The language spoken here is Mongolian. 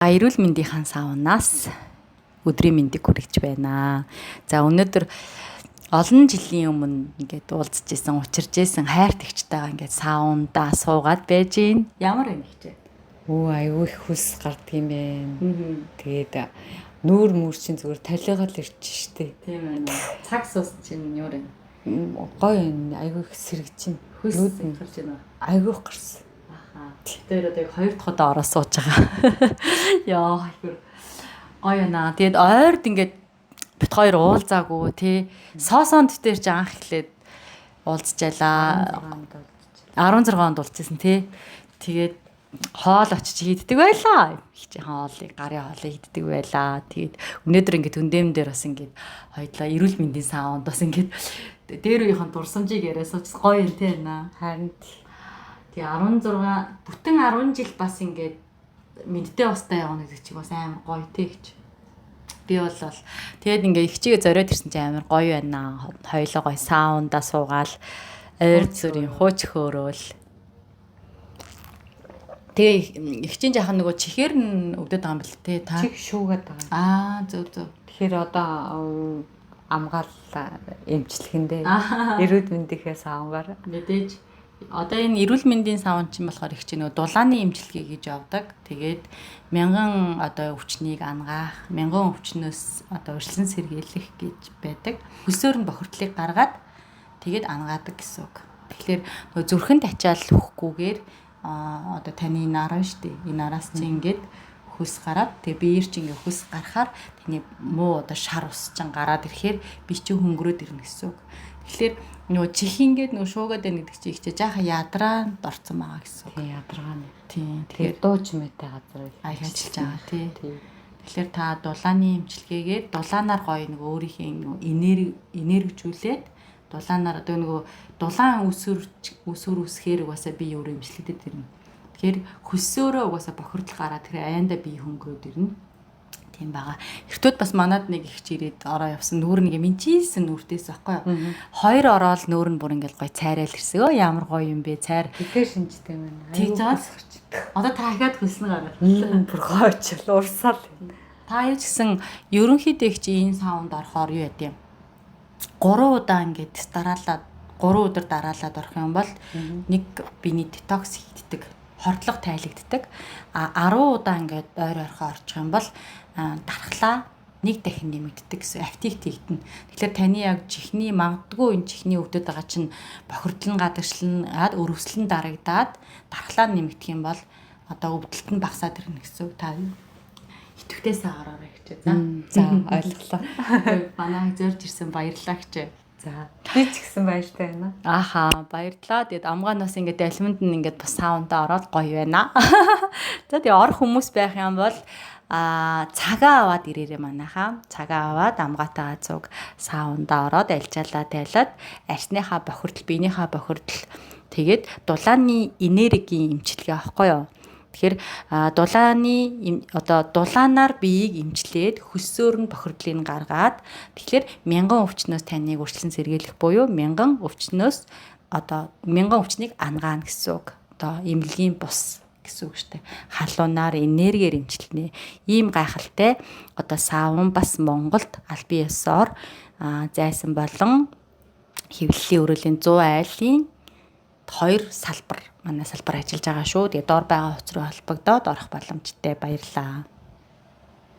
Эрүүл мэндийн саунаас өдрийн мэндийг хүргэж байна. За, өнөөдөр олон жилийн өмнө ингээд уулзж исэн, учирж исэн хайрт эгчтэйгээ ингээд саундаа суугаад байж гин. Ямар юм ихчээ? Өө, айгүй их хөлс гардаг юм байна. Тэгээд нүүр мүр чинь зүгээр талигаал ирж штэ. Тийм ээ. Цаг сус чинь юу вэ? Гоё юм. Айгүй их сэргэж чинь. Хөлс гарч байна уу? Айгүй их гарсан. Аха. Тэр одоо яг хоёр дахь удаа ороо сууж байгаа. Яа, их гоё наа. Тэгээд ойрд ингээд бит хоёр уулзаагүй тий. Соосон дээр чи анх эхлээд уулзчаалаа. 16 онд уулзсан тий. Тэгээд хоол очиж хийддэг байлаа. Их хоолыг, гарын хоолыг хийддэг байлаа. Тэгээд өнөөдөр ингээд өндөм дээр бас ингээд хоёлаа эрүүл мэндийн саунд бас ингээд дээр үеийнхэн дурсамжийг яриа сууч гоё юм тий наа. Харин тэгээ 16 бүтэн 10 жил бас ингээд мэдтэй устай явна гэдэг чинь бас амар гоё тий гэж. Би бол тэгээд ингээ их чигээ зориод ирсэн чинь амар гоё байна. Хоёлоо гоё саундаа суугаал ойр зүрийн хууч хөөрөөл. Тэгээ их чинь жаахан нөгөө чихээр нь өвдөд байгаа юм бэл тий та. Чих шүүгээд байгаа. Аа, зөв зөв. Тэгэхээр одоо амгаал эмчлэхэндээ эрүүл мэндийнхээ саунгаар мэдээж одоо энэ эрүүл мэндийн саун чинь болохоор их чинь нөгөө дулааны эмчилгээ гэж явдаг. Тэгээд мянган одоо өвчнийг ангаах, мянган өвчнөөс одоо урьдчилан сэргийлэх гэж байдаг. Хөлсөөр нь бохирдлыг гаргаад тэгээд ангаадаг гэсэн үг. Тэгэхээр нөгөө зүрхэнд ачаал өгөхгүйгээр одоо таны нар байна шүү дээ. Энэ нараас чинь ингээд хөлс гараад тэгээ биеэр чинь ингээд хөлс гарахаар таны муу одоо шар ус чинь гараад ирэхээр би чинь хөнгөрөөд ирнэ гэсэн үг. Тэгэхээр нөгөө чих ингээд нөгөө шуугаад байна гэдэг чинь их чи жаахан ядраанд орцсон байгаа гэсэн үг. Тийм, ядаргаа нь. Тийм. Тэгэхээр дуу чимээтэй газар их ажиллаж байгаа тий. Тэгэхээр та дулааны эмчилгээгээр дулаанаар гоё нөгөө өөрийнхөө нөгөө энергижүүлээд дулаанаар одоо нөгөө дулаан үсвэр үсгээр угаасаа би өөрөө эмчлэгдэд ирнэ. Тэгэхээр хөлсөөрөө угаасаа бохирдол гараад тэр аяндаа бие хөнгөрөөд ирнэ. Тийм байгаа. Эртүүд бас манад нэг их чирээд ороо явсан. Нүүр нэг минчилсэн нүртээс байхгүй юу? Хоёр ороод нүүр нь бүр ингээл гоё цайраал ирсэн. Өө, ямар гоё юм бэ цайр. Тэгэхээр шинжтэй юм байна. Тэг заа. Одоо та дахиад хөлснө гараад. Бүр гойчл урсаал. Та юу ч гэсэн ерөнхийдөө их чи энэ саунд орохоор юу яд юм? 3 удаа ингээд дараалаад 3 өдөр дараалаад орох юм бол нэг биений детокс хийгддэг, хордлого тайлэгддэг. А 10 удаа ингээд ойр орхоо орчих юм бол дархлаа нэг дахин нэмэгддэг гэсэн, актив хийгдэнэ. Тэгэхээр таны яг чихний магадгүй энэ чихний өвдөд байгаа чинь бохирдол нь гадагшлан ад өрөвсөл нь дарагдаад дархлаа нэмэгдэх юм бол одоо өвдөлт нь багасаад ирнэ гэсэн үг. Та идэвхтэй саараарай гэж. За. За, ойлголоо. Манай зорж ирсэн баярлалаа гэж. За, би ч гэсэн баяртай байна. Ааха, баярлалаа. Тэгээд амгаанаас ингээд алиманд нь ингээд бас саундаа ороод гоё байна. За, тэгээ орох хүмүүс байх юм бол цагаа аваад ирээрээ манайхаа. Цагаа аваад амгаатайгаа цуг саундаа ороод альжаалаа тайлаад арсныхаа бохирдол, биенийхаа бохирдол тэгээд дулааны энергийн эмчилгээ аахгүй юу? Тэгэхээр дулааны одоо дулаанаар биеийг эмчлээд хөлсөөр нь бохирдлыг гаргаад тэгэхээр мянган өвчнөөс таныг урьдчилан сэргийлэх буюу мянган өвчнөөс одоо мянган өвчнийг ангаана гэсэн үг. Одоо эмнэлгийн бус гэсэн үг шүү дээ. Халуунаар энергиэр эмчилнэ. Ийм гайхалтай одоо саун бас Монголд албан ёсоор зайсан болон хэвлэлийн өрөөлийн 100 айлын 2 салбар манай салбар ажиллаж байгаа шүү. Тэгээ доор байгаа хувц руу холбогдоод орох боломжтой. Баярлалаа.